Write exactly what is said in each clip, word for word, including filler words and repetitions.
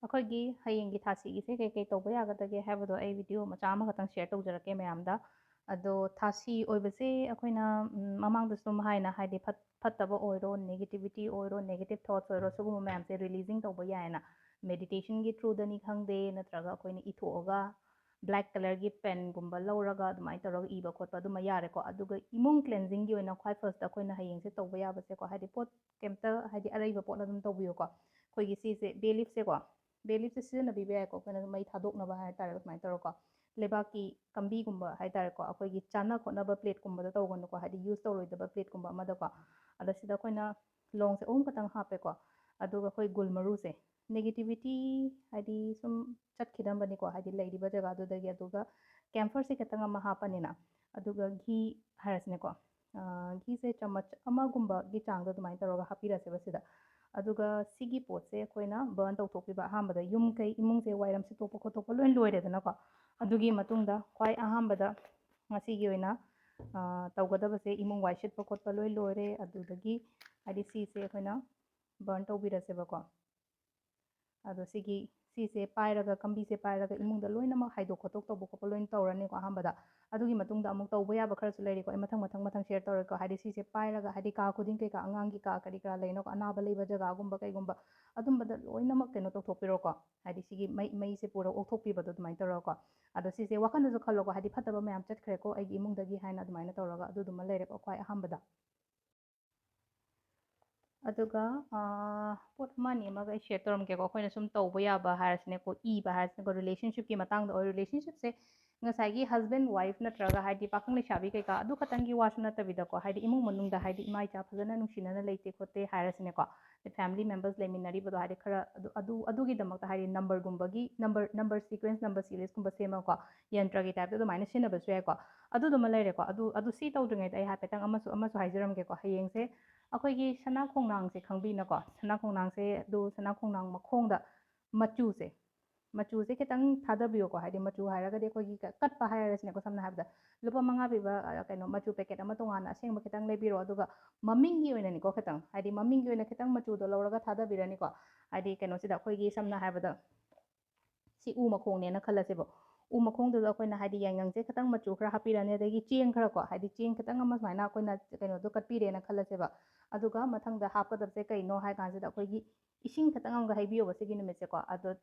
ꯑꯩꯈꯣꯏꯒꯤ ꯍꯌꯦꯡꯒꯤ ꯊꯥꯁꯤꯒꯤꯁꯦ ꯀꯩ ꯀꯩ ꯇꯧꯕ ꯌꯥꯒꯗꯒꯦ ꯍꯥꯏꯕꯗꯣ ꯑꯩ ꯚꯤꯗꯤꯑꯣ ꯃꯆꯥ ꯑꯃꯈꯛꯇꯪ ꯁꯤꯌꯔ ꯇꯧꯖꯔꯛꯀꯦ ꯃꯌꯥꯝꯗ꯫ ꯑꯗꯣ ꯊꯥꯁꯤ ꯑꯣꯏꯕꯁꯦ ꯑꯩꯈꯣꯏꯅ, ꯎꯝ, ꯃꯃꯥꯡꯗꯁꯨ ꯑꯗꯨꯝ ꯍꯥꯏꯅ, ꯍꯥꯏꯗꯤ ꯐꯠ-, ꯐꯠꯇꯕ ꯑꯣꯏꯔꯣ, ꯅꯦꯒꯦꯇꯤꯚꯤꯇꯤ ꯑꯣꯏꯔꯣ, ꯅꯦꯒꯦꯇꯤꯚ ꯊꯣꯠꯁ ꯑꯣꯏꯔꯣ, ꯁꯤꯒꯨꯝꯕ ꯃꯌꯥꯝꯁꯦ ꯔꯤꯂꯤꯖꯤꯡ ꯇꯧꯕ ꯌꯥꯏꯌꯦꯅ꯫ ꯃꯦꯗꯤꯇꯦꯁꯟꯒꯤ ꯊ꯭ꯔꯨꯗꯅꯤ ꯈꯪꯗꯦ, ꯅꯠꯇ꯭ꯔꯒ ꯑꯩꯈꯣꯏꯅ ꯏꯊꯣꯛꯑꯒ ꯕ꯭ꯂꯦꯛ ꯀꯂꯔꯒꯤ ꯄꯦꯟꯒꯨꯝꯕ ꯂꯧꯔꯒ ꯑꯗꯨꯃꯥꯏꯅ ꯇꯧꯔꯒ ꯏꯕ ꯈꯣꯠꯄ ꯑꯗꯨꯃ ꯌꯥꯔꯦꯀꯣ꯫ ꯑꯗꯨꯒ ꯏꯃꯨꯡ ꯀ꯭ꯂꯦꯟꯖꯤꯡꯒꯤ ꯑꯣꯏꯅ ꯈ꯭ꯋꯥꯏ ꯐꯥꯔꯁꯇ ꯑꯩꯈꯣꯏꯅ ꯍꯌꯦꯡꯁꯦ ꯇꯧꯕ ꯌꯥꯕꯁꯦꯀꯣ, ꯍꯥꯏꯗꯤ ꯄꯣꯠ ꯀꯩꯝꯇ, ꯍꯥꯏꯗꯤ ꯑꯔꯩꯕ ꯄꯣꯠꯅ ꯑꯗꯨꯝ ꯇꯧꯕꯤꯌꯨꯀꯣ꯫ ꯑꯩꯈꯣꯏꯒꯤ ꯁꯤꯁꯦ ꯕꯦ ꯂꯤꯐꯁꯦꯀꯣ, ꯕꯦ ꯂꯤꯐꯁꯦ ꯁꯤꯖꯤꯟꯅꯕꯤꯕ ꯌꯥꯏꯀꯣ, ꯑꯩꯈꯣꯏꯅ ꯃꯩ ꯊꯥꯗꯣꯛꯅꯕ ꯍꯥꯏꯇꯥꯔꯦ, ꯑꯗꯨꯃꯥꯏꯅ ꯇꯧꯔꯒꯀꯣ꯫ ꯂꯩꯕꯥꯛꯀꯤ ꯀꯝꯕꯤꯒꯨꯝꯕ ꯍꯥꯏꯇꯥꯔꯦꯀꯣ, ꯑꯩꯈꯣꯏꯒꯤ ꯆꯥꯅ ꯈꯣꯠꯅꯕ ꯄ꯭ꯂꯦꯠꯀꯨꯝꯕꯗ ꯇꯧꯒꯅꯨꯀꯣ, ꯍꯥꯏꯗꯤ ꯌꯨꯁ ꯇꯧꯔꯣꯏꯗꯕ ꯄ꯭ꯂꯦꯠꯀꯨꯝꯕ ꯑꯃꯗꯀꯣ꯫ ꯑꯗ ꯁꯤꯗ ꯑꯩꯈꯣꯏꯅ ꯂꯣꯡꯁꯦ ꯑꯍꯨꯝ ꯈꯛꯇꯪ ꯍꯥꯞꯄꯦꯀꯣ꯫ ꯑꯗꯨꯒ ꯑꯩꯈꯣꯏ ꯒꯨꯜ ꯃꯔꯨꯁꯦ, ꯅꯦꯒꯦꯇꯤꯚꯤꯇꯤ ꯍꯥꯏꯗꯤ ꯁꯨꯝ ꯆꯠꯈꯤꯗꯝꯕꯅꯤꯀꯣ, ꯍꯥꯏꯗꯤ ꯂꯩꯔꯤꯕ ꯖꯒꯥꯗꯨꯗꯒꯤ꯫ ꯑꯗꯨꯒ ꯀꯦꯝꯐꯔꯁꯦ ꯈꯤꯇꯪ ꯑꯃ ꯍꯥꯞꯄꯅꯤꯅ, ꯑꯗꯨꯒ ꯘꯤ ꯍꯥꯏꯔꯁꯤꯅꯦꯀꯣ, ꯑ, ꯘꯤꯁꯦ ꯆꯥꯃꯁ ꯑꯃꯒꯨꯝꯕꯒꯤ ꯆꯥꯡꯗꯣ ꯑꯗꯨꯃꯥꯏꯅ ꯇꯧꯔꯒ ꯍꯥꯞꯄꯤꯔꯁꯦꯕ ꯁꯤꯗ꯫ ꯑꯗꯨꯒ ꯁꯤꯒꯤ ꯄꯣꯠꯁꯦ ꯑꯩꯈꯣꯏꯅ ꯕꯔꯟ ꯇꯧꯊꯣꯛꯄꯤꯕ꯫ ꯑꯍꯥꯟꯕꯗ ꯌꯨꯝ ꯀꯩ, ꯏꯃꯨꯡꯁꯦ ꯋꯥꯏꯔꯝ ꯁꯤꯠꯇꯣꯛꯄ ꯈꯣꯠꯇꯣꯛꯄ ꯂꯣꯏ ꯂꯣꯏꯔꯦꯗꯅꯀꯣ꯫ ꯑꯗꯨꯒꯤ ꯃꯇꯨꯡꯗ ꯈ꯭ꯋꯥꯏ ꯑꯍꯥꯟꯕꯗ ꯉꯁꯤꯒꯤ ꯑꯣꯏꯅ, ꯑ, ꯇꯧꯒꯗꯕꯁꯦ ꯏꯃꯨꯡ ꯋꯥꯏ ꯁꯤꯠꯄ ꯈꯣꯠꯄ ꯂꯣꯏ ꯂꯣꯏꯔꯦ꯫ ꯑꯗꯨꯗꯒꯤ ꯍꯥꯏꯗꯤ ꯁꯤꯁꯦ ꯑꯩꯈꯣꯏꯅ ꯕꯔꯟ ꯇꯧꯕꯤꯔꯁꯦꯕꯀꯣ꯫ ꯑꯗꯣ ꯁꯤꯒꯤ, ꯁꯤꯁꯦ ꯄꯥꯏꯔꯒ, ꯀꯝꯕꯤꯁꯦ ꯄꯥꯏꯔꯒ ꯏꯃꯨꯡꯗ ꯂꯣꯏꯅꯃꯛ ꯍꯥꯏꯗꯣꯛ ꯈꯣꯠꯇꯣꯛ ꯇꯧꯕ ꯈꯣꯠꯄ ꯂꯣꯏꯅ ꯇꯧꯔꯅꯤꯀꯣ ꯑꯍꯥꯟꯕꯗ꯫ ꯑꯗꯨꯒꯤ ꯃꯇꯨꯡꯗ ꯑꯃꯨꯛ ꯇꯧꯕ ꯌꯥꯕ ꯈꯔꯁꯨ ꯂꯩꯔꯤꯀꯣ, ꯑꯩ ꯃꯊꯪ ꯃꯊꯪ ꯃꯊꯪ ꯁꯤꯌꯔ ꯇꯧꯔꯒꯦꯀꯣ꯫ ꯍꯥꯏꯗꯤ ꯁꯤꯁꯦ ꯄꯥꯏꯔꯒ, ꯍꯥꯏꯗꯤ ꯀꯥ ꯈꯨꯗꯤꯡ ꯀꯩꯀꯥ, ꯑꯉꯥꯡꯒꯤ ꯀꯥ ꯀꯔꯤ ꯀꯔꯥ ꯂꯩꯅꯀꯣ, ꯑꯅꯥꯕ ꯂꯩꯕ ꯖꯒꯥꯒꯨꯝꯕ ꯀꯩꯒꯨꯝꯕ, ꯑꯗꯨꯝꯕꯗ ꯂꯣꯏꯅꯃꯛ ꯀꯩꯅꯣ ꯇꯧꯊꯣꯛꯄꯤꯔꯣꯀꯣ꯫ ꯍꯥꯏꯗꯤ ꯁꯤꯒꯤ ꯃꯩ, ꯃꯩꯁꯦ ꯄꯨꯔꯒ ꯑꯣꯛꯊꯣꯛꯄꯤꯕꯗꯣ ꯑꯗꯨꯃꯥꯏꯅ ꯇꯧꯔꯒꯀꯣ꯫ ꯑꯗꯣ ꯁꯤꯁꯦ ꯋꯥꯈꯜꯗꯁꯨ ꯈꯜꯂꯣꯀꯣ, ꯍꯥꯏꯗꯤ ꯐꯠꯇꯕ ꯃꯌꯥꯝ ꯆꯠꯈ꯭ꯔꯦꯀꯣ ꯑꯩꯒꯤ ꯏꯃꯨꯡꯗꯒꯤ ꯍꯥꯏꯅ ꯑꯗꯨꯃꯥꯏꯅ ꯇꯧꯔꯒ꯫ ꯑꯗꯨꯗꯨꯃ ꯂꯩꯔꯦꯀꯣ ꯈ꯭ꯋꯥꯏ ꯑꯍꯥꯟꯕꯗ꯫ ꯑꯗꯨꯒ, ꯑꯥ, ꯄꯣꯠ ꯑꯃ ꯑꯅꯤ ꯑꯃꯒ ꯑꯩ ꯁꯤꯌꯔ ꯇꯧꯔꯝꯒꯦꯀꯣ꯫ ꯑꯩꯈꯣꯏꯅ ꯁꯨꯝ ꯇꯧꯕ ꯌꯥꯕ ꯍꯥꯏꯔꯁꯤꯅꯦꯀꯣ, ꯏꯕ ꯍꯥꯏꯔꯁꯤꯅꯦꯀꯣ, ꯔꯤꯂꯦꯁꯟꯁꯤꯞꯀꯤ ꯃꯇꯥꯡꯗ ꯑꯣꯏ꯫ ꯔꯤꯂꯦꯁꯟꯁꯤꯞꯁꯦ ꯉꯁꯥꯏꯒꯤ ꯍꯁꯕꯦꯟ ꯋꯥꯏꯐ ꯅꯠꯇ꯭ꯔꯒ ꯍꯥꯏꯗꯤ ꯄꯥꯈꯪ ꯂꯩꯁꯥꯕꯤ ꯀꯩꯀꯥ ꯑꯗꯨ ꯈꯛꯇꯪꯒꯤ ꯋꯥꯁꯨ ꯅꯠꯇꯕꯤꯗꯀꯣ, ꯍꯥꯏꯗꯤ ꯏꯃꯨꯡ ꯃꯅꯨꯡꯗ ꯍꯥꯏꯗꯤ ꯏꯃꯥ ꯏꯆꯥ ꯐꯖꯅ ꯅꯨꯡꯁꯤꯅꯅ ꯂꯩꯇꯦ ꯈꯣꯠꯇꯦ ꯍꯥꯏꯔꯁꯤꯅꯦꯀꯣ, ꯐꯦꯃꯤꯂꯤ ꯃꯦꯝꯕꯔꯁ ꯂꯩꯃꯤꯟꯅꯔꯤꯕꯗꯣ ꯍꯥꯏꯗꯤ ꯈꯔ ꯑꯗꯨ, ꯑꯗꯨ, ꯑꯗꯨꯒꯤꯗꯃꯛꯇ ꯍꯥꯏꯗꯤ ꯅꯝꯕꯔꯒꯨꯝꯕꯒꯤ, ꯅꯝꯕꯔ, ꯅꯝꯕꯔ ꯁꯤꯀ꯭ꯋꯦꯟꯁ, ꯅꯝꯕꯔ ꯁꯤꯔꯤꯁꯀꯨꯝꯕ ꯁꯦꯝꯃꯒꯀꯣ, ꯌꯟꯇ꯭ꯔꯒꯤ ꯇꯥꯏꯞꯇ ꯑꯗꯨꯃꯥꯏꯅ ꯁꯤꯖꯤꯟꯅꯕꯁꯨ ꯌꯥꯏꯀꯣ꯫ ꯑꯗꯨꯗꯨꯃ ꯂꯩꯔꯦꯀꯣ꯫ ꯑꯗꯨ, ꯑꯗꯨ ꯁꯤ ꯇꯧꯗ꯭ꯔꯤꯉꯩꯗ ꯑꯩ ꯍꯥꯏꯐꯦꯠꯇꯪ ꯑꯃꯁꯨ, ꯑꯃꯁꯨ ꯍꯥꯏꯖꯔꯝꯒꯦꯀꯣ꯫ ꯍꯌꯦꯡꯁꯦ ꯑꯩꯈꯣꯏꯒꯤ ꯁꯅꯥ ꯈꯣꯡꯅꯥꯡꯁꯦ ꯈꯪꯕꯤꯅꯀꯣ, ꯁꯅꯥ ꯈꯣꯡꯅꯥꯡꯁꯦ, ꯑꯗꯨ ꯁꯅꯥ ꯈꯣꯡꯅꯥꯡ ꯃꯈꯣꯡꯗ ꯃꯆꯨꯁꯦ, ꯃꯆꯨꯁꯦ ꯈꯤꯇꯪ ꯊꯥꯗꯕꯤꯌꯣꯀꯣ꯫ ꯍꯥꯏꯗꯤ ꯃꯆꯨ ꯍꯥꯏꯔꯒꯗꯤ ꯑꯩꯈꯣꯏꯒꯤ ꯀ-, ꯀꯠꯄ ꯍꯥꯏꯔꯁꯤꯅꯦꯀꯣ, ꯁꯝꯅ ꯍꯥꯏꯔꯕꯗ ꯂꯨꯄꯥ ꯃꯉꯥ ꯄꯤꯕ, ꯑ, ꯀꯩꯅꯣ, ꯃꯆꯨ ꯄꯦꯀꯦꯠ ꯑꯃ ꯇꯣꯉꯥꯟꯅ ꯑꯁꯦꯡꯕ ꯈꯤꯇꯪ ꯂꯩꯕꯤꯔꯣ꯫ ꯑꯗꯨꯒ ꯃꯃꯤꯡꯒꯤ ꯑꯣꯏꯅꯅꯤꯀꯣ, ꯈꯤꯇꯪ, ꯍꯥꯏꯗꯤ ꯃꯃꯤꯡꯒꯤ ꯑꯣꯏꯅ ꯈꯤꯇꯪ ꯃꯆꯨꯗꯣ ꯂꯧꯔꯒ ꯊꯥꯗꯕꯤꯔꯅꯤꯀꯣ꯫ ꯍꯥꯏꯗꯤ ꯀꯩꯅꯣꯁꯤꯗ ꯑꯩꯈꯣꯏꯒꯤ ꯁꯝꯅ ꯍꯥꯏꯔꯕꯗ ꯁꯤ ꯎ ꯃꯈꯣꯡꯅꯦꯅ ꯈꯜꯂꯁꯦꯕ꯫ ꯎ ꯃꯈꯣꯡꯗꯨꯗ ꯑꯩꯈꯣꯏꯅ ꯍꯥꯏꯗꯤ ꯌꯥꯏꯉꯪꯁꯦ ꯈꯤꯇꯪ ꯃꯆꯨ ꯈꯔ ꯍꯥꯞꯄꯤꯔꯅꯤ, ꯑꯗꯒꯤ ꯆꯦꯡ ꯈꯔ ꯀꯣ, ꯍꯥꯏꯗꯤ ꯆꯦꯡ ꯈꯤꯇꯪ ꯑꯃ ꯁꯨꯃꯥꯏꯅ ꯑꯩꯈꯣꯏꯅ ꯀꯩꯅꯣꯗꯣ ꯀꯠꯄꯤꯔꯦꯅ ꯈꯜꯂꯁꯦꯕ꯫ ꯑꯗꯨꯒ ꯃꯊꯪꯗ ꯍꯥꯞꯀꯗꯕꯁꯦ ꯀꯩꯅꯣ ꯍꯥꯏ ꯀꯥꯟꯁꯤꯗ ꯑꯩꯈꯣꯏꯒꯤ ꯏꯁꯤꯡ ꯈꯤꯇꯪ ꯑꯃꯒ ꯍꯩꯕꯤꯌꯣꯕ ꯁꯤꯒꯤ ꯅꯨꯃꯤꯠꯁꯦꯀꯣ꯫ ꯑꯗꯣ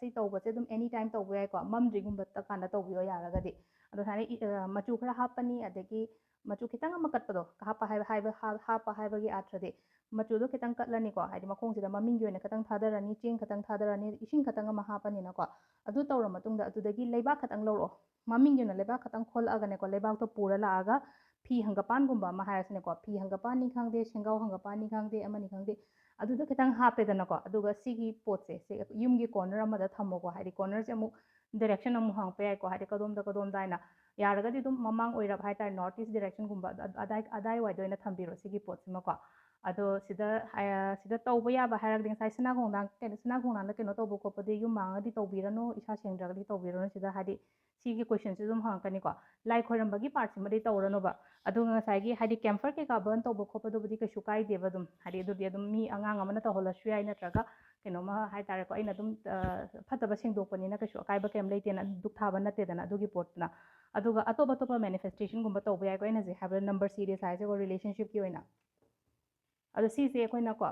ꯁꯤ ꯇꯧꯕꯁꯦ ꯑꯗꯨꯝ ꯑꯦꯅꯤ ꯇꯥꯏꯝ ꯇꯧꯕ ꯌꯥꯏꯀꯣ, ꯃꯝꯗ꯭ꯔꯤꯒꯨꯝꯕ ꯀꯥꯟꯗ ꯇꯧꯕꯤꯌꯣ ꯌꯥꯔꯒꯗꯤ꯫ ꯑꯗꯣ ꯁꯨꯃꯥꯏꯅ ꯃꯆꯨ ꯈꯔ ꯍꯥꯞꯄꯅꯤ, ꯑꯗꯒꯤ ꯃꯆꯨ ꯈꯤꯇꯪ ꯑꯃ ꯀꯠꯄꯗꯣ, ꯍꯥꯞꯄ ꯍꯥꯏꯕ ꯍꯥꯏꯕ ꯍꯥꯞꯄ ꯍꯥꯏꯕꯒꯤ ꯑꯥꯔꯊꯗꯤ ꯃꯆꯨꯗꯣ ꯈꯤꯇꯪ ꯀꯠꯂꯅꯤꯀꯣ, ꯍꯥꯏꯗꯤ ꯃꯈꯣꯡꯁꯤꯗ ꯃꯃꯤꯡꯒꯤ ꯑꯣꯏꯅ ꯈꯤꯇꯪ ꯊꯥꯗꯔꯅꯤ, ꯆꯦꯡ ꯈꯤꯇꯪ ꯊꯥꯗꯔꯅꯤ, ꯏꯁꯤꯡ ꯈꯤꯇꯪ ꯑꯃ ꯍꯥꯞꯄꯅꯤꯅꯀꯣ꯫ ꯑꯗꯨ ꯇꯧꯔ ꯃꯇꯨꯡꯗ ꯑꯗꯨꯗꯒꯤ ꯂꯩꯕꯥꯛ ꯈꯤꯇꯪ ꯂꯧꯔꯛꯑꯣ, ꯃꯃꯤꯡꯒꯤ ꯑꯣꯏꯅ ꯂꯩꯕꯥꯛ ꯈꯤꯇꯪ ꯈꯣꯜꯂꯛꯑꯒꯅꯦꯀꯣ, ꯂꯩꯕꯥꯛꯇꯣ ꯄꯨꯔ ꯂꯥꯛꯑꯒ ꯐꯤ ꯍꯪꯒꯄꯥꯟꯒꯨꯝꯕ ꯑꯃ ꯍꯥꯏꯔꯁꯤꯅꯦꯀꯣ, ꯐꯤ ꯍꯪꯒꯄꯥꯟꯅꯤ ꯈꯪꯗꯦ, ꯁꯦꯡꯒꯥꯎ ꯍꯪꯒꯄꯥꯟꯅꯤ ꯈꯪꯗꯦ, ꯑꯃꯅꯤ ꯈꯪꯗꯦ, ꯑꯗꯨꯗ ꯈꯤꯇꯪ ꯍꯥꯞꯄꯦꯗꯅꯀꯣ꯫ ꯑꯗꯨꯒ ꯁꯤꯒꯤ ꯄꯣꯠꯁꯦ ꯁꯤ ꯌꯨꯝꯒꯤ ꯀꯣꯔꯅꯔ ꯑꯃꯗ ꯊꯝꯃꯣꯀꯣ, ꯍꯥꯏꯗꯤ ꯀꯣꯔꯅꯔꯁꯦ ꯑꯃꯨꯛ ꯗꯥꯏꯔꯦꯛꯁꯟ ꯑꯃꯨꯛ ꯍꯪꯉꯛꯄ ꯌꯥꯏꯀꯣ, ꯍꯥꯏꯗꯤ ꯀꯗꯣꯝꯗ ꯀꯗꯣꯝꯗ ꯍꯥꯏꯅ꯫ ꯌꯥꯔꯒꯗꯤ ꯑꯗꯨꯝ ꯃꯃꯥꯡ ꯑꯣꯏꯔꯞ ꯍꯥꯏꯇꯥꯔꯦ, ꯅꯣꯔꯠ ꯏꯁ ꯗꯥꯏꯔꯦꯛꯁꯟꯒꯨꯝꯕ ꯑꯗꯥꯏ ꯑꯗꯥꯏꯋꯥꯏꯗ ꯑꯣꯏꯅ ꯊꯝꯕꯤꯔꯣ ꯁꯤꯒꯤ ꯄꯣꯠꯁꯤꯃꯀꯣ꯫ ꯑꯗꯣ ꯁꯤꯗ ꯁꯤꯗ ꯇꯧꯕ ꯌꯥꯕ ꯍꯥꯏꯔꯒꯗꯤ ꯉꯁꯥꯏ ꯁꯅꯥ ꯈꯣꯡꯅꯥꯡ ꯀꯩꯅꯣ ꯁꯅꯥ ꯈꯣꯡꯅꯥꯡꯗ ꯀꯩꯅꯣ ꯇꯧꯕ ꯈꯣꯠꯄꯗꯤ ꯌꯨꯝ ꯃꯥꯡꯉꯒꯗꯤ ꯇꯧꯕꯤꯔꯅꯨ, ꯏꯁꯥ ꯁꯦꯡꯗ꯭ꯔꯒꯗꯤ ꯇꯧꯕꯤꯔꯅꯨ꯫ ꯁꯤꯗ ꯍꯥꯏꯗꯤ ꯁꯤꯒꯤ ꯀꯣꯏꯁꯟꯁꯤ ꯑꯗꯨꯝ ꯍꯪꯉꯛꯀꯅꯤꯀꯣ꯫ ꯂꯥꯏ ꯈꯣꯏꯔꯝꯕꯒꯤ ꯄꯥꯔꯠꯁꯤꯃꯗꯤ ꯇꯧꯔꯅꯨꯕ꯫ ꯑꯗꯨꯒ ꯉꯁꯥꯏꯒꯤ ꯍꯥꯏꯗꯤ ꯀꯦꯝꯐꯔ ꯀꯩꯀꯥ ꯕꯔꯟ ꯇꯧꯕ ꯈꯣꯠꯄꯗꯨꯕꯨꯗꯤ ꯀꯩꯁꯨ ꯀꯥꯏꯗꯦꯕ꯫ ꯑꯗꯨꯝ ꯍꯥꯏꯗꯤ ꯑꯗꯨꯗꯤ ꯑꯗꯨꯝ ꯃꯤ ꯑꯉꯥꯡ ꯑꯃꯅ ꯇꯧꯍꯜꯂꯁꯨ ꯌꯥꯏ, ꯅꯠꯇ꯭ꯔꯒ ꯀꯩꯅꯣꯝꯃ ꯍꯥꯏꯇꯥꯔꯦꯀꯣ, ꯑꯩꯅ ꯑꯗꯨꯝ ꯐꯠꯇꯕ ꯁꯦꯡꯗꯣꯛꯄꯅꯤꯅ ꯀꯩꯁꯨ ꯑꯀꯥꯏꯕ ꯀꯩꯝ ꯂꯩꯇꯦꯅ, ꯗꯨꯛ ꯊꯥꯕ ꯅꯠꯇꯦꯗꯅ ꯑꯗꯨꯒꯤ ꯄꯣꯠꯇꯨꯅ꯫ ꯑꯗꯨꯒ ꯑꯇꯣꯞ ꯑꯇꯣꯞꯄ ꯃꯦꯅꯤꯐꯦꯁꯇꯦꯁꯟꯒꯨꯝꯕ ꯇꯧꯕ ꯌꯥꯏꯀꯣ, ꯑꯩꯅ ꯍꯧꯖꯤꯛ ꯍꯥꯏꯕꯗ ꯅꯝꯕꯔ ꯁꯤꯔꯤꯁ ꯍꯥꯏꯁꯦꯀꯣ, ꯔꯤꯂꯦꯁꯟꯁꯤꯞꯀꯤ ꯑꯣꯏꯅ꯫ ꯑꯗꯣ ꯁꯤꯁꯦ ꯑꯩꯈꯣꯏꯅꯀꯣ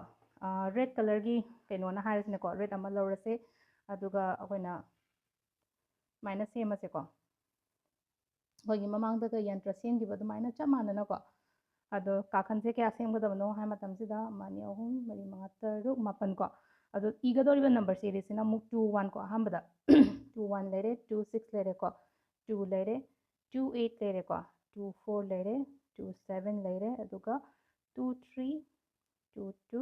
ꯔꯦꯗ ꯀꯂꯔꯒꯤ ꯀꯩꯅꯣꯅ ꯍꯥꯏꯔꯁꯤꯅꯦꯀꯣ, ꯔꯦꯗ ꯑꯃ ꯂꯧꯔꯁꯦ꯫ ꯑꯗꯨꯒ ꯑꯩꯈꯣꯏꯅ ꯁꯨꯃꯥꯏꯅ ꯁꯦꯝꯃꯁꯦꯀꯣ, ꯑꯩꯈꯣꯏꯒꯤ ꯃꯃꯥꯡꯗꯒ ꯌꯟꯇ꯭ꯔ ꯁꯦꯝꯈꯤꯕ ꯑꯗꯨꯃꯥꯏꯅ ꯆꯞ ꯃꯥꯟꯅꯅꯀꯣ꯫ ꯑꯗꯣ ꯀꯥꯈꯟꯁꯦ ꯀꯌꯥ ꯁꯦꯝꯒꯗꯕꯅꯣ ꯍꯥꯏ ꯃꯇꯝꯁꯤꯗ ꯑꯃ, ꯑꯅꯤ, ꯑꯍꯨꯝ, ꯃꯔꯤ, ꯃꯉꯥ, ꯇꯔꯨꯛ, ꯃꯥꯄꯟ ꯀꯣ꯫ ꯑꯗꯣ ꯏꯒꯗꯧꯔꯤꯕ ꯅꯝꯕꯔ ꯁꯤꯔꯤꯁꯤꯅ ꯑꯃꯨꯛ ꯇꯨ ꯋꯥꯟ ꯀꯣ, ꯑꯍꯥꯟꯕꯗ ꯇꯨ ꯋꯥꯟ ꯂꯩꯔꯦ, ꯇꯨ ꯁꯤꯛꯁ ꯂꯩꯔꯦꯀꯣ, ꯇꯨ ꯂꯩꯔꯦ, ꯇꯨ ꯑꯩꯠ ꯂꯩꯔꯦꯀꯣ, ꯇꯨ ꯐꯣꯔ ꯂꯩꯔꯦ, ꯇꯨ ꯁꯕꯦꯟ ꯂꯩꯔꯦ, ꯑꯗꯨꯒ two three, two two,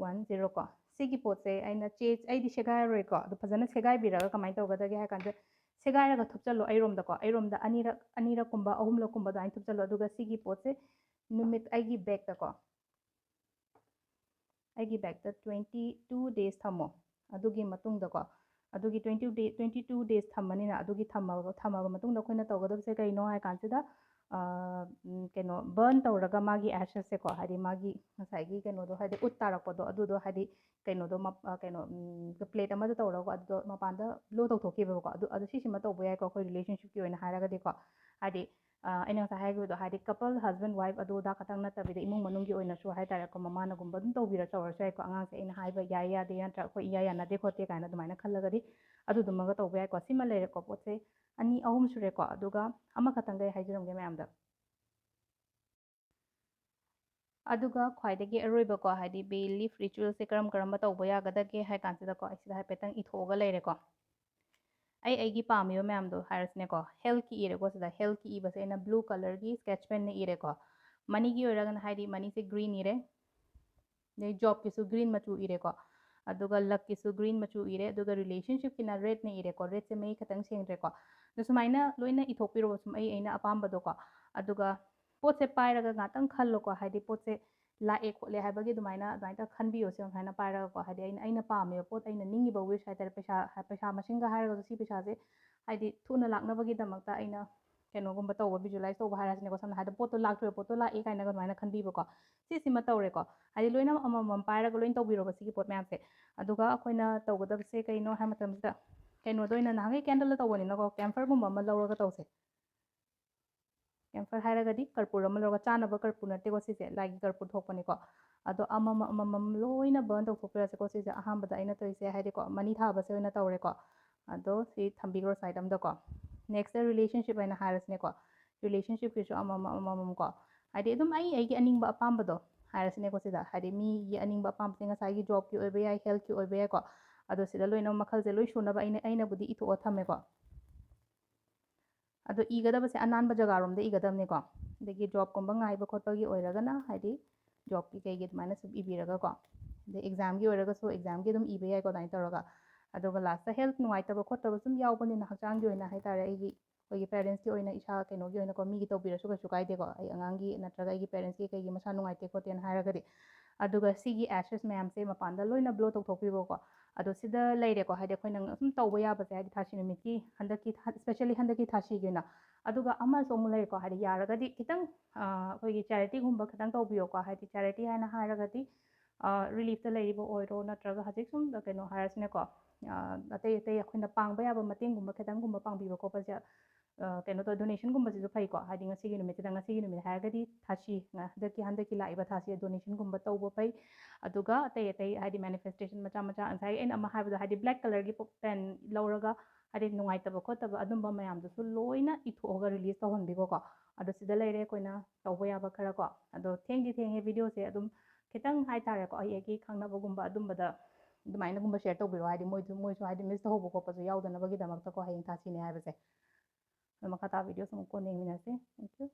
one zero ꯀꯣ꯫ ꯁꯤꯒꯤ ꯄꯣꯠꯁꯦ ꯑꯩꯅ ꯆꯦ ꯑꯩꯗꯤ ꯁꯦꯒꯥꯏꯔꯔꯣꯏꯀꯣ, ꯑꯗꯣ ꯐꯖꯅ ꯁꯦꯒꯥꯏꯕꯤꯔꯒ ꯀꯃꯥꯏꯅ ꯇꯧꯒꯗꯒꯦ ꯍꯥꯏ ꯀꯥꯟꯗ, ꯁꯦꯒꯥꯏꯔꯒ ꯊꯨꯞꯆꯜꯂꯣ ꯑꯩꯔꯣꯝꯗꯀꯣ, ꯑꯩꯔꯣꯝꯗ ꯑꯅꯤꯔꯛ ꯑꯅꯤꯔꯛꯀꯨꯝꯕ ꯑꯍꯨꯝꯂꯛꯀꯨꯝꯕ ꯑꯗꯨꯃꯥꯏꯅ ꯊꯨꯞꯆꯜꯂꯣ꯫ ꯑꯗꯨꯒ ꯁꯤꯒꯤ ꯄꯣꯠꯁꯦ ꯅꯨꯃꯤꯠ ꯑꯩꯒꯤ ꯕꯦꯛꯇꯀꯣ, ꯑꯩꯒꯤ ꯕꯦꯛꯇ ꯇ꯭ꯋꯦꯟꯇꯤ ꯇꯨ ꯗꯦꯖ ꯊꯝꯃꯣ꯫ ꯑꯗꯨꯒꯤ ꯃꯇꯨꯡꯗꯀꯣ, ꯑꯗꯨꯒꯤ ꯇ꯭ꯋꯦꯟꯇꯤ ꯗꯦ ꯇ꯭ꯋꯦꯟꯇꯤ ꯇꯨ ꯗꯦꯖ ꯊꯝꯃꯅꯤꯅ, ꯑꯗꯨꯒꯤ ꯊꯝꯃꯕ ꯊꯝꯃꯕ ꯃꯇꯨꯡꯗ ꯑꯩꯈꯣꯏꯅ ꯇꯧꯒꯗꯕꯁꯦ ꯀꯩꯅꯣ ꯍꯥꯏ ꯀꯥꯟꯁꯤꯗ, ꯀꯩꯅꯣ ꯕꯔꯟ ꯇꯧꯔꯒ ꯃꯥꯒꯤ ꯑꯦꯁꯦꯁꯁꯦꯀꯣ, ꯍꯥꯏꯗꯤ ꯃꯥꯒꯤ ꯉꯁꯥꯏꯒꯤ ꯀꯩꯅꯣꯗꯣ, ꯍꯥꯏꯗꯤ ꯎꯠ ꯇꯥꯔꯛꯄꯗꯣ, ꯑꯗꯨꯗꯣ ꯍꯥꯏꯗꯤ ꯀꯩꯅꯣꯗꯣ ꯀꯩꯅꯣ ꯄ꯭ꯂꯦꯠ ꯑꯃꯗ ꯇꯧꯔꯒ ꯑꯗꯨꯗꯣ ꯃꯄꯥꯟꯗ ꯕ꯭ꯂꯣ ꯇꯧꯊꯣꯛꯈꯤꯕꯀꯣ꯫ ꯑꯗꯨ ꯑꯗꯨ ꯁꯤꯁꯤꯃ ꯇꯧꯕ ꯌꯥꯏꯀꯣ, ꯑꯩꯈꯣꯏ ꯔꯤꯂꯦꯁꯟꯁꯤꯞꯀꯤ ꯑꯣꯏꯅ ꯍꯥꯏꯔꯒꯗꯤꯀꯣ꯫ ꯍꯥꯏꯗꯤ ꯑꯩꯅ ꯉꯁꯥꯏ ꯍꯥꯏꯈꯤꯕꯗꯣ, ꯍꯥꯏꯗꯤ ꯀꯄꯜ ꯍꯁꯕꯦꯟ ꯋꯥꯏꯐ ꯑꯗꯨ ꯑꯗꯥ ꯈꯛꯇꯪ ꯅꯠꯇꯕꯤꯗ, ꯏꯃꯨꯡ ꯃꯅꯨꯡꯒꯤ ꯑꯣꯏꯅꯁꯨ ꯍꯥꯏꯇꯥꯔꯦꯀꯣ, ꯃꯃꯥꯅꯒꯨꯝꯕ ꯑꯗꯨꯝ ꯇꯧꯕꯤꯔ ꯇꯧꯔꯁꯨ ꯌꯥꯏꯀꯣ꯫ ꯑꯉꯥꯡꯁꯦ ꯑꯩꯅ ꯍꯥꯏꯕ ꯌꯥꯏ ꯌꯥꯗꯦ, ꯅꯠꯇ꯭ꯔꯒ ꯑꯩꯈꯣꯏ ꯏꯌꯥ ꯌꯥꯅꯗꯦ ꯈꯣꯠꯇꯦ ꯀꯥꯏꯅ ꯑꯗꯨꯃꯥꯏꯅ ꯈꯜꯂꯒꯗꯤ ꯑꯗꯨꯗꯨꯃꯒ ꯇꯧꯕ ꯌꯥꯏꯀꯣ꯫ ꯁꯤꯃ ꯂꯩꯔꯦꯀꯣ, ꯄꯣꯠꯁꯦ ꯑꯅꯤ ꯑꯍꯨꯝ ꯁꯨꯔꯦꯀꯣ꯫ ꯑꯗꯨꯒ ꯑꯃꯈꯛꯇꯪꯒ ꯑꯩ ꯍꯥꯏꯖꯔꯝꯒꯦ ꯃꯌꯥꯝꯗ꯫ ꯑꯗꯨꯒ ꯈ꯭ꯋꯥꯏꯗꯒꯤ ꯑꯔꯣꯏꯕꯀꯣ, ꯍꯥꯏꯗꯤ ꯕꯦ ꯂꯤꯐ ꯔꯤꯆꯨꯋꯦꯜꯁꯦ ꯀꯔꯝ ꯀꯔꯝꯕ ꯇꯧꯕ ꯌꯥꯒꯗꯒꯦ ꯍꯥꯏ ꯀꯥꯟꯁꯤꯗꯀꯣ, ꯑꯩ ꯁꯤꯗ ꯍꯥꯏꯐꯦꯠꯇꯪ ꯏꯊꯣꯛꯑꯒ ꯂꯩꯔꯦꯀꯣ꯫ ꯑꯩ ꯑꯩꯒꯤ ꯄꯥꯝꯃꯤꯕ ꯃꯌꯥꯝꯗꯣ ꯍꯥꯏꯔꯁꯤꯅꯦꯀꯣ꯫ ꯍꯦꯜꯠꯀꯤ ꯏꯔꯦꯀꯣ, ꯁꯤꯗ ꯍꯦꯜꯠꯀꯤ ꯏꯕꯁꯦ ꯑꯩꯅ ꯕ꯭ꯂꯨ ꯀꯂꯔꯒꯤ ꯁ꯭ꯀꯦꯠꯆ ꯄꯦꯟꯅ ꯏꯔꯦꯀꯣ꯫ ꯃꯅꯤꯒꯤ ꯑꯣꯏꯔꯒꯅ, ꯍꯥꯏꯗꯤ ꯃꯅꯤꯁꯦ ꯒ꯭ꯔꯤꯟ ꯏꯔꯦ, ꯑꯗꯩ ꯖꯣꯕꯀꯤꯁꯨ ꯒ꯭ꯔꯤꯟ ꯃꯆꯨ ꯏꯔꯦꯀꯣ, ꯑꯗꯨꯒ ꯂꯛꯀꯤꯁꯨ ꯒ꯭ꯔꯤꯟ ꯃꯆꯨ ꯏꯔꯦ, ꯑꯗꯨꯒ ꯔꯤꯂꯦꯁꯟꯁꯤꯞꯀꯤꯅ ꯔꯦꯗꯅ ꯏꯔꯦꯀꯣ꯫ ꯔꯦꯗꯁꯦ ꯃꯌꯦꯛ ꯈꯤꯇꯪ ꯁꯦꯡꯗ꯭ꯔꯦꯀꯣ꯫ ꯑꯗꯣ ꯁꯨꯃꯥꯏꯅ ꯂꯣꯏꯅ ꯏꯊꯣꯛꯄꯤꯔꯣꯕ, ꯁꯨꯝ ꯑꯩ ꯑꯩꯅ ꯑꯄꯥꯝꯕꯗꯣꯀꯣ꯫ ꯑꯗꯨꯒ ꯄꯣꯠꯁꯦ ꯄꯥꯏꯔꯒ ꯉꯥꯛꯇꯪ ꯈꯜꯂꯣꯀꯣ, ꯍꯥꯏꯗꯤ ꯄꯣꯠꯁꯦ ꯂꯥꯛꯑꯦ ꯈꯣꯠꯂꯦ ꯍꯥꯏꯕꯒꯤ ꯑꯗꯨꯃꯥꯏꯅ, ꯑꯗꯨꯃꯥꯏꯅ ꯈꯟꯕꯤꯌꯣ꯫ ꯁꯦ ꯁꯨꯃꯥꯏꯅ ꯄꯥꯏꯔꯒꯀꯣ, ꯍꯥꯏꯗꯤ ꯑꯩꯅ ꯑꯩꯅ ꯄꯥꯝꯃꯤꯕ ꯄꯣꯠ, ꯑꯩꯅ ꯅꯤꯡꯉꯤꯕ ꯋꯤꯁ ꯍꯥꯏꯇꯥꯔꯦ, ꯄꯩꯁꯥ ꯄꯩꯁꯥ ꯃꯁꯤꯡꯒ ꯍꯥꯏꯔꯒꯁꯨ, ꯁꯤ ꯄꯩꯁꯥꯁꯦ ꯍꯥꯏꯗꯤ ꯊꯨꯅ ꯂꯥꯛꯅꯕꯒꯤꯗꯃꯛꯇ ꯑꯩꯅ ꯀꯩꯅꯣꯒꯨꯝꯕ ꯇꯧꯕ, ꯚꯤꯖꯨꯋꯦꯂꯥꯏꯁ ꯇꯧꯕ ꯍꯥꯏꯔꯁꯤꯅꯦꯀꯣ, ꯁꯝꯅ ꯍꯥꯏꯔꯕꯗ ꯄꯣꯠꯇꯣ ꯂꯥꯛꯇꯣꯔꯦ, ꯄꯣꯠꯇꯣ ꯂꯥꯛꯑꯦ ꯀꯥꯏꯅꯒ ꯑꯗꯨꯃꯥꯏꯅ ꯈꯟꯕꯤꯕꯀꯣ꯫ ꯁꯤꯁꯤꯃ ꯇꯧꯔꯦꯀꯣ꯫ ꯍꯥꯏꯗꯤ ꯂꯣꯏꯅꯃꯛ ꯑꯃꯃꯝ ꯄꯥꯏꯔꯒ ꯂꯣꯏꯅ ꯇꯧꯕꯤꯔꯣꯕ ꯁꯤꯒꯤ ꯄꯣꯠ ꯃꯌꯥꯝꯁꯦ꯫ ꯑꯗꯨꯒ ꯑꯩꯈꯣꯏꯅ ꯇꯧꯒꯗꯕꯁꯦ ꯀꯩꯅꯣ ꯍꯥꯏ ꯃꯇꯝꯁꯤꯗ, ꯀꯩꯅꯣꯗ ꯑꯣꯏꯅ, ꯅꯍꯥꯟꯒꯩ ꯀꯦꯟꯗꯜꯗ ꯇꯧꯕꯅꯤꯅꯀꯣ, ꯀꯦꯝꯐꯔꯒꯨꯝꯕ ꯑꯃ ꯂꯧꯔꯒ ꯇꯧꯁꯦ꯫ ꯀꯦꯝꯐꯔ ꯍꯥꯏꯔꯒꯗꯤ ꯀꯔꯄꯨꯔ ꯑꯃ ꯂꯧꯔꯒ, ꯆꯥꯅꯕ ꯀꯔꯄꯨꯔ ꯅꯠꯇꯦꯀꯣ ꯁꯤꯁꯦ, ꯂꯥꯏꯒꯤ ꯀꯔꯄꯨꯔ ꯊꯣꯛꯄꯅꯤꯀꯣ꯫ ꯑꯗꯣ ꯑꯃꯃꯝ ꯑꯃꯃꯝ ꯂꯣꯏꯅ ꯕꯔꯟ ꯇꯧꯊꯣꯛꯄꯤꯔꯁꯦꯀꯣ꯫ ꯁꯤꯁꯦ ꯑꯍꯥꯟꯕꯗ ꯑꯩꯅ ꯇꯧꯔꯤꯁꯦ, ꯍꯥꯏꯗꯤꯀꯣ, ꯃꯅꯤ ꯊꯥꯕꯁꯦ ꯑꯣꯏꯅ ꯇꯧꯔꯦꯀꯣ꯫ ꯑꯗꯣ ꯁꯤ ꯊꯝꯕꯤꯈ꯭ꯔꯣ ꯁꯥꯏꯠ ꯑꯝꯗꯀꯣ꯫ ꯅꯦꯛꯁꯇ ꯔꯤꯂꯦꯁꯟꯁꯤꯞ ꯍꯥꯏꯅ ꯍꯥꯏꯔꯁꯤꯅꯦꯀꯣ꯫ ꯔꯤꯂꯦꯁꯟꯁꯤꯞꯀꯤꯁꯨ ꯑꯃꯃꯝ ꯑꯃꯃꯝ ꯀꯣ, ꯍꯥꯏꯗꯤ ꯑꯗꯨꯝ ꯑꯩ ꯑꯩꯒꯤ ꯑꯅꯤꯡꯕ ꯑꯄꯥꯝꯕꯗꯣ ꯍꯥꯏꯔꯁꯤꯅꯦꯀꯣ꯫ ꯁꯤꯗ ꯍꯥꯏꯗꯤ ꯃꯤꯒꯤ ꯑꯅꯤꯡꯕ ꯑꯄꯥꯝꯕꯁꯦ ꯉꯁꯥꯏꯒꯤ ꯖꯣꯕꯀꯤ ꯑꯣꯏꯕ ꯌꯥꯏ, ꯍꯦꯜꯠꯀꯤ ꯑꯣꯏꯕ ꯌꯥꯏꯀꯣ꯫ ꯑꯗꯣ ꯁꯤꯗ ꯂꯣꯏꯅꯃꯛ ꯃꯈꯜꯁꯦ ꯂꯣꯏ ꯁꯨꯅꯕ ꯑꯩꯅ, ꯑꯩꯅꯕꯨꯗꯤ ꯏꯊꯣꯛꯑ ꯊꯝꯃꯦꯀꯣ꯫ ꯑꯗꯣ ꯏꯒꯗꯕꯁꯦ ꯑꯅꯥꯟꯕ ꯖꯒꯥꯔꯣꯝꯗ ꯏꯒꯗꯕꯅꯤꯀꯣ꯫ ꯑꯗꯒꯤ ꯖꯣꯕꯀꯨꯝꯕ ꯉꯥꯏꯕ ꯈꯣꯠꯄꯒꯤ ꯑꯣꯏꯔꯒꯅ, ꯍꯥꯏꯗꯤ ꯖꯣꯕꯀꯤ ꯀꯩꯒꯤ ꯑꯗꯨꯃꯥꯏꯅ ꯁꯨꯝ ꯏꯕꯤꯔꯒꯀꯣ꯫ ꯑꯗꯩ ꯑꯦꯛꯖꯥꯝꯒꯤ ꯑꯣꯏꯔꯒꯁꯨ ꯑꯦꯛꯖꯥꯝꯒꯤ ꯑꯗꯨꯝ ꯏꯕ ꯌꯥꯏꯀꯣ, ꯑꯗꯨꯃꯥꯏꯅ ꯇꯧꯔꯒ꯫ ꯑꯗꯨꯒ ꯂꯥꯁꯇ ꯍꯦꯜꯠ ꯅꯨꯡꯉꯥꯏꯇꯕ ꯈꯣꯠꯇꯕ ꯁꯨꯝ ꯌꯥꯎꯕꯅꯤꯅ, ꯍꯛꯆꯥꯡꯒꯤ ꯑꯣꯏꯅ ꯍꯥꯏꯇꯥꯔꯦ, ꯑꯩꯒꯤ, ꯑꯩꯈꯣꯏꯒꯤ ꯄꯦꯔꯦꯟꯁꯀꯤ ꯑꯣꯏꯅ, ꯏꯁꯥ ꯀꯩꯅꯣꯒꯤ ꯑꯣꯏꯅꯀꯣ, ꯃꯤꯒꯤ ꯇꯧꯕꯤꯔꯁꯨ ꯀꯩꯁꯨ ꯀꯥꯏꯗꯦꯀꯣ꯫ ꯑꯩ ꯑꯉꯥꯡꯒꯤ ꯅꯠꯇ꯭ꯔꯒ ꯑꯩꯒꯤ ꯄꯦꯔꯦꯟꯁꯀꯤ ꯀꯩꯒꯤ ꯃꯁꯥ ꯅꯨꯡꯉꯥꯏꯇꯦ ꯈꯣꯠꯇꯦꯅ ꯍꯥꯏꯔꯒꯗꯤ꯫ ꯑꯗꯨꯒ ꯁꯤꯒꯤ ꯑꯦꯁꯦꯁ ꯃꯌꯥꯝꯁꯦ ꯃꯄꯥꯟꯗ ꯂꯣꯏꯅ ꯕ꯭ꯂꯣ ꯇꯧꯊꯣꯛꯄꯤꯕꯀꯣ꯫ ꯑꯗꯣ ꯁꯤꯗ ꯂꯩꯔꯦꯀꯣ, ꯍꯥꯏꯗꯤ ꯑꯩꯈꯣꯏꯅ ꯁꯨꯝ ꯇꯧꯕ ꯌꯥꯕꯁꯦ, ꯍꯥꯏꯗꯤ ꯊꯥꯁꯤ ꯅꯨꯃꯤꯠꯀꯤ ꯍꯟꯗꯛꯀꯤ, especially ꯍꯟꯗꯛꯀꯤ ꯊꯥꯁꯤꯒꯤ ꯑꯣꯏꯅ꯫ ꯑꯗꯨꯒ ꯑꯃꯁꯨ ꯑꯃꯨꯛ ꯂꯩꯔꯦꯀꯣ, ꯍꯥꯏꯗꯤ ꯌꯥꯔꯒꯗꯤ ꯈꯤꯇꯪ ꯑꯩꯈꯣꯏꯒꯤ ꯆꯦꯔꯤꯇꯤꯒꯨꯝꯕ ꯈꯤꯇꯪ ꯇꯧꯕꯤꯌꯣꯀꯣ꯫ ꯍꯥꯏꯗꯤ ꯆꯦꯔꯤꯇꯤ ꯍꯥꯏꯅ ꯍꯥꯏꯔꯒꯗꯤ ꯔꯤꯂꯤꯐꯇ ꯂꯩꯔꯤꯕ ꯑꯣꯏꯔꯣ, ꯅꯠꯇ꯭ꯔꯒ ꯍꯧꯖꯤꯛ ꯁꯨꯝ ꯀꯩꯅꯣ ꯍꯥꯏꯔꯁꯤꯅꯦꯀꯣ, ꯑꯇꯩ ꯑꯇꯩ ꯑꯩꯈꯣꯏꯅ ꯄꯥꯡꯕ ꯌꯥꯕ ꯃꯇꯦꯡꯒꯨꯝꯕ ꯈꯤꯇꯪꯒꯨꯝꯕ ꯄꯥꯡꯕꯤꯕ ꯈꯣꯠꯄꯁꯦ, ꯀꯩꯅꯣ ꯇꯧ, ꯗꯣꯅꯦꯁꯟꯒꯨꯝꯕꯁꯤꯁꯨ ꯐꯩꯀꯣ꯫ ꯍꯥꯏꯗꯤ ꯉꯁꯤꯒꯤ ꯅꯨꯃꯤꯠꯁꯤꯗ, ꯉꯁꯤꯒꯤ ꯅꯨꯃꯤꯠ ꯍꯥꯏꯔꯒꯗꯤ ꯊꯥꯁꯤ, ꯍꯟꯗꯛꯀꯤ ꯍꯟꯗꯛꯀꯤ ꯂꯥꯛꯏꯕ ꯊꯥꯁꯤ ꯗꯣꯅꯦꯁꯟꯒꯨꯝꯕ ꯇꯧꯕ ꯐꯩ꯫ ꯑꯗꯨꯒ ꯑꯇꯩ ꯑꯇꯩ ꯍꯥꯏꯗꯤ ꯃꯦꯅꯤꯐꯦꯁꯇꯦꯁꯟ ꯃꯆꯥ ꯃꯆꯥ, ꯉꯁꯥꯏ ꯑꯩꯅ ꯑꯃ ꯍꯥꯏꯕꯗꯣ, ꯍꯥꯏꯗꯤ ꯕ꯭ꯂꯦꯛ ꯀꯂꯔꯒꯤ ꯄꯦꯟ ꯂꯧꯔꯒ ꯍꯥꯏꯗꯤ ꯅꯨꯡꯉꯥꯏꯇꯕ ꯈꯣꯠꯇꯕ ꯑꯗꯨꯝꯕ ꯃꯌꯥꯝꯗꯨꯁꯨ ꯂꯣꯏꯅ ꯏꯊꯣꯛꯑꯒ ꯔꯤꯂꯤꯁ ꯇꯧꯍꯟꯕꯤꯈꯣꯀꯣ꯫ ꯑꯗꯣ ꯁꯤꯗ ꯂꯩꯔꯦ ꯑꯩꯈꯣꯏꯅ ꯇꯧꯕ ꯌꯥꯕ ꯈꯔ ꯀꯣ꯫ ꯑꯗꯣ ꯊꯦꯡꯗꯤ ꯊꯦꯡꯉꯦ ꯚꯤꯗꯤꯑꯣꯁꯦ, ꯑꯗꯨꯝ ꯈꯤꯇꯪ ꯍꯥꯏꯇꯥꯔꯦꯀꯣ, ꯑꯩꯒꯤ ꯈꯪꯅꯕꯒꯨꯝꯕ ꯑꯗꯨꯝꯕꯗ ꯑꯗꯨꯃꯥꯏꯅꯒꯨꯝꯕ ꯁꯦꯌꯔ ꯇꯧꯕꯤꯔꯣ꯫ ꯍꯥꯏꯗꯤ ꯃꯣꯏꯁꯨ, ꯃꯣꯏꯁꯨ ꯍꯥꯏꯗꯤ ꯃꯤꯁ ꯇꯧꯍꯧꯕ ꯈꯣꯠꯄꯁꯨ ꯌꯥꯎꯗꯅꯕꯒꯤꯗꯃꯛꯇꯀꯣ, ꯍꯌꯦꯡ ꯊꯥꯁꯤꯅꯦ ꯍꯥꯏꯕꯁꯦ꯫ ꯑꯗꯣ ꯃꯈꯥ ꯇꯥꯕ ꯚꯤꯗꯤꯑꯣꯁꯨ ꯑꯃꯨꯛ ꯀꯣꯟꯅ ꯌꯦꯡꯃꯤꯟꯅꯁꯤ꯫ Thank you.